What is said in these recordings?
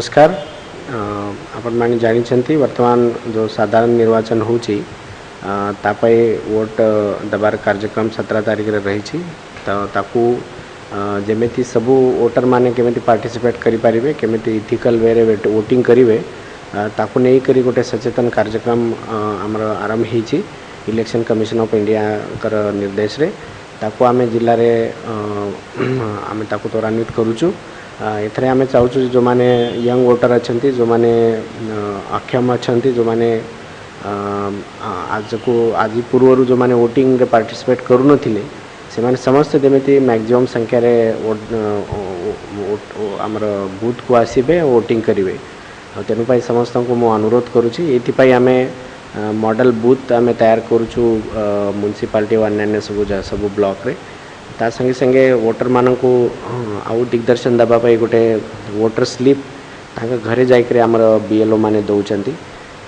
ନମସ୍କାର। ଆପଣମାନେ ଜାଣିଛନ୍ତି, ବର୍ତ୍ତମାନ ଯେଉଁ ସାଧାରଣ ନିର୍ବାଚନ ହେଉଛି, ତା ପାଇଁ ଭୋଟ ଦେବାର କାର୍ଯ୍ୟକ୍ରମ 17 ତାରିଖରେ ରହିଛି। ତ ତାକୁ ଯେମିତି ସବୁ ଭୋଟରମାନେ କେମିତି ପାର୍ଟିସିପେଟ୍ କରିପାରିବେ, କେମିତି ଇଥିକାଲ୍ ୱେରେ ଭୋଟିଂ କରିବେ, ତାକୁ ନେଇକରି ଗୋଟେ ସଚେତନ କାର୍ଯ୍ୟକ୍ରମ ଆମର ଆରମ୍ଭ ହେଇଛି ଇଲେକ୍ସନ୍ କମିଶନ ଅଫ୍ ଇଣ୍ଡିଆଙ୍କର ନିର୍ଦ୍ଦେଶରେ। ତାକୁ ଆମେ ଜିଲ୍ଲାରେ ଆମେ ତାକୁ ତ୍ୱରାନ୍ୱିତ କରୁଛୁ। ଏଥିରେ ଆମେ ଚାହୁଁଛୁ ଯେଉଁମାନେ ୟଙ୍ଗ ଭୋଟର ଅଛନ୍ତି, ଯେଉଁମାନେ ଅକ୍ଷମ ଅଛନ୍ତି, ଯେଉଁମାନେ ଆଜକୁ ଆଜି ପୂର୍ବରୁ ଯେଉଁମାନେ ଭୋଟିଂରେ ପାର୍ଟିସିପେଟ୍ କରୁନଥିଲେ, ସେମାନେ ସମସ୍ତେ ଯେମିତି ମ୍ୟାକ୍ସିମମ୍ ସଂଖ୍ୟାରେ ଆମର ବୁଥକୁ ଆସିବେ, ଭୋଟିଂ କରିବେ। ଆଉ ତେଣୁ ପାଇଁ ସମସ୍ତଙ୍କୁ ମୁଁ ଅନୁରୋଧ କରୁଛି। ଏଇଥିପାଇଁ ଆମେ ମଡ଼େଲ ବୁଥ୍ ଆମେ ତୟାର କରୁଛୁ ମ୍ୟୁନିସିପାଲିଟି ଓ ଅନ୍ୟାନ୍ୟ ସବୁ ସବୁ ବ୍ଲକରେ। ତା ସଙ୍ଗେ ସଙ୍ଗେ ଭୋଟରମାନଙ୍କୁ ଆଉ ଦିଗ୍ଦର୍ଶନ ଦେବା ପାଇଁ ଗୋଟେ ଭୋଟର ସ୍ଲିପ୍ ତାଙ୍କ ଘରେ ଯାଇକରି ଆମର ବିଏଲ୍ଓ ମାନେ ଦେଉଛନ୍ତି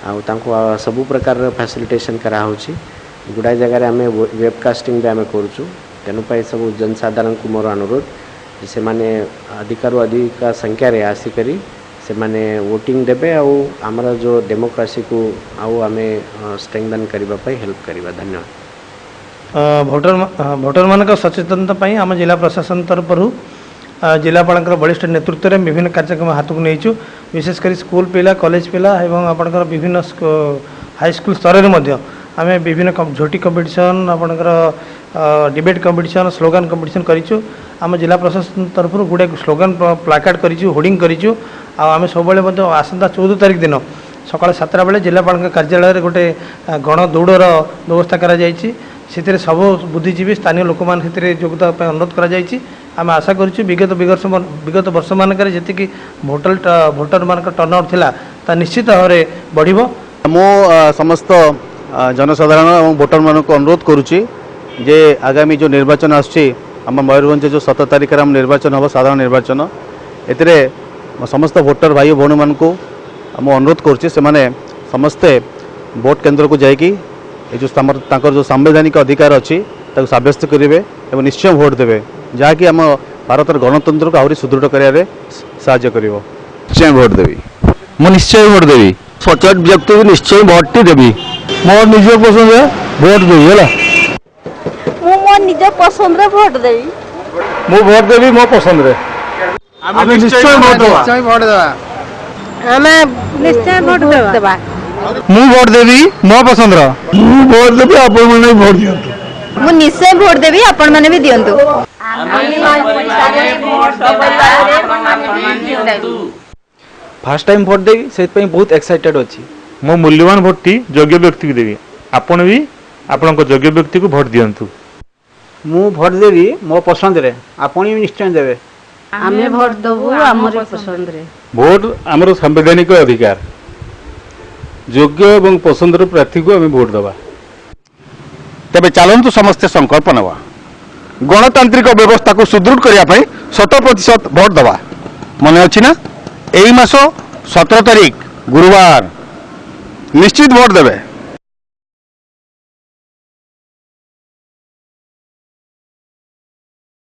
ଆଉ ତାଙ୍କୁ ସବୁ ପ୍ରକାରର ଫ୍ୟାସିଲିଟେସନ୍ କରାହେଉଛି। ଗୁଡ଼ାଏ ଜାଗାରେ ଆମେ ୱେବକାଷ୍ଟିଂ ବି ଆମେ କରୁଛୁ। ତେଣୁ ପାଇଁ ସବୁ ଜନସାଧାରଣଙ୍କୁ ମୋର ଅନୁରୋଧ ଯେ ସେମାନେ ଅଧିକରୁ ଅଧିକ ସଂଖ୍ୟାରେ ଆସିକରି ସେମାନେ ଭୋଟିଂ ଦେବେ ଆଉ ଆମର ଯେଉଁ ଡେମୋକ୍ରାସିକୁ ଆଉ ଆମେ ଷ୍ଟ୍ରେଙ୍ଗଦେନ୍ କରିବା ପାଇଁ ହେଲ୍ପ କରିବା। ଧନ୍ୟବାଦ। ଭୋଟରମାନଙ୍କ ସଚେତନତା ପାଇଁ ଆମ ଜିଲ୍ଲା ପ୍ରଶାସନ ତରଫରୁ ଜିଲ୍ଲାପାଳଙ୍କର ବଳିଷ୍ଠ ନେତୃତ୍ୱରେ ବିଭିନ୍ନ କାର୍ଯ୍ୟକ୍ରମ ହାତକୁ ନେଇଛୁ। ବିଶେଷ କରି ସ୍କୁଲ ପିଲା, କଲେଜ ପିଲା ଏବଂ ଆପଣଙ୍କର ବିଭିନ୍ନ ହାଇସ୍କୁଲ ସ୍ତରରେ ମଧ୍ୟ ଆମେ ବିଭିନ୍ନ ଝୋଟି କମ୍ପିଟିସନ୍, ଆପଣଙ୍କର ଡିବେଟ୍ କମ୍ପିଟିସନ୍, ସ୍ଲୋଗାନ କମ୍ପିଟିସନ୍ କରିଛୁ। ଆମ ଜିଲ୍ଲା ପ୍ରଶାସନ ତରଫରୁ ଗୁଡ଼ାଏ ସ୍ଲୋଗାନ ପ୍ଲାକାର୍ଡ଼ କରିଛୁ, ହୋର୍ଡ଼ିଂ କରିଛୁ। ଆଉ ଆମେ ସବୁବେଳେ ମଧ୍ୟ ଆସନ୍ତା 14 ତାରିଖ ଦିନ ସକାଳ 7ଟା ବେଳେ ଜିଲ୍ଲାପାଳଙ୍କ କାର୍ଯ୍ୟାଳୟରେ ଗୋଟେ ଗଣ ଦୌଡ଼ର ବ୍ୟବସ୍ଥା କରାଯାଇଛି। ସେଥିରେ ସବୁ ବୁଦ୍ଧିଜୀବୀ, ସ୍ଥାନୀୟ ଲୋକମାନେ ସେଥିରେ ଯୋଗ ଦେବା ପାଇଁ ଅନୁରୋଧ କରାଯାଇଛି। ଆମେ ଆଶା କରୁଛୁ ବିଗତ ବର୍ଷମାନଙ୍କରେ ଯେତିକି ଭୋଟରମାନଙ୍କ ଟର୍ନ ଆଉଟ୍ ଥିଲା, ତା ନିଶ୍ଚିତ ଭାବରେ ବଢ଼ିବ। ମୁଁ ସମସ୍ତ ଜନସାଧାରଣ ଏବଂ ଭୋଟରମାନଙ୍କୁ ଅନୁରୋଧ କରୁଛି ଯେ ଆଗାମୀ ଯେଉଁ ନିର୍ବାଚନ ଆସୁଛି, ଆମ ମୟୂରଭଞ୍ଜ ଯେଉଁ 17 ତାରିଖରେ ଆମ ନିର୍ବାଚନ ହେବ, ସାଧାରଣ ନିର୍ବାଚନ, ଏଥିରେ ସମସ୍ତ ଭୋଟର ଭାଇ ଓ ଭଉଣୀମାନଙ୍କୁ ମୁଁ ଅନୁରୋଧ କରୁଛି, ସେମାନେ ସମସ୍ତେ ଭୋଟ କେନ୍ଦ୍ରକୁ ଯାଇକି ଏ ଯେଉଁ ତାଙ୍କର ଯେଉଁ ସାମ୍ବିଧାନିକ ଅଧିକାର ଅଛି ତାକୁ ସାବ୍ୟସ୍ତ କରିବେ ଏବଂ ନିଶ୍ଚୟ ଭୋଟ ଦେବେ, ଯାହାକି ଆମ ଭାରତର ଗଣତନ୍ତ୍ରକୁ ଆହୁରି ସୁଦୃଢ଼ କରିବାରେ ସାହାଯ୍ୟ କରିବ। ନିଶ୍ଚୟ ଭୋଟ ଦେବି। ମୁଁ ନିଶ୍ଚୟ ଭୋଟ ଦେବି। ସଚୋଟ ବ୍ୟକ୍ତିକୁ ନିଶ୍ଚୟ ଭୋଟଟି ଦେବି। ମୋ ନିଜ ପସନ୍ଦରେ ଭୋଟ ଦେବି ହେଲା। ମୁଁ ମୋ ନିଜ ପସନ୍ଦରେ ଭୋଟ ଦେବି। ମୁଁ ଭୋଟ ଦେବି ମୋ ପସନ୍ଦରେ। ଆମେ ନିଶ୍ଚୟ ଭୋଟ ଦେବା। ନିଶ୍ଚୟ ଭୋଟ ଦେବା। ଆମେ ନିଶ୍ଚୟ ଭୋଟ ଦେବା। ମୁଁ ଭୋଟ ଦେବି ମୋ ପସନ୍ଦର। ମୁଁ ଭୋଟ ଦେବି, ଆପଣମାନେ ବି ଭୋଟ ଦିଅନ୍ତୁ। ମୁଁ ନିଶ୍ଚୟ ଭୋଟ ଦେବି, ଆପଣମାନେ ବି ଦିଅନ୍ତୁ। ଫାର୍ଷ୍ଟ ଟାଇମ୍ ଭୋଟ ଦେବି, ସେଥିପାଇଁ ବହୁତ ଏକ୍ସାଇଟେଡ୍ ଅଛି। ମୋ ମୂଲ୍ୟବାନ ଭୋଟଟି ଯୋଗ୍ୟ ବ୍ୟକ୍ତିକୁ ଦେବି। ଆପଣ ବି ଆପଣଙ୍କ ଯୋଗ୍ୟ ବ୍ୟକ୍ତିକୁ ଭୋଟ ଦିଅନ୍ତୁ। ମୁଁ ଭୋଟ ଦେବି ମୋ ପସନ୍ଦରେ, ଆପଣ ବି ନିଶ୍ଚୟ ଦେବେ। ଆମେ ଭୋଟ ଦେବୁ ଆମର ପସନ୍ଦରେ। ଭୋଟ ଆମର ସାମ୍ବିଧାନିକ ଅଧିକାର। ଯୋଗ୍ୟ ଏବଂ ପସନ୍ଦର ପ୍ରାର୍ଥୀକୁ ଆମେ ଭୋଟ ଦେବା। ତେବେ ଚାଲନ୍ତୁ ସମସ୍ତେ ସଂକଳ୍ପ ନେବା, ଗଣତାନ୍ତ୍ରିକ ବ୍ୟବସ୍ଥାକୁ ସୁଦୃଢ଼ କରିବା ପାଇଁ 100% ଭୋଟ ଦେବା। ମନେ ଅଛି ନା, ଏଇ ମାସ 17 ତାରିଖ ଗୁରୁବାର, ନିଶ୍ଚିତ ଭୋଟ ଦେବେ।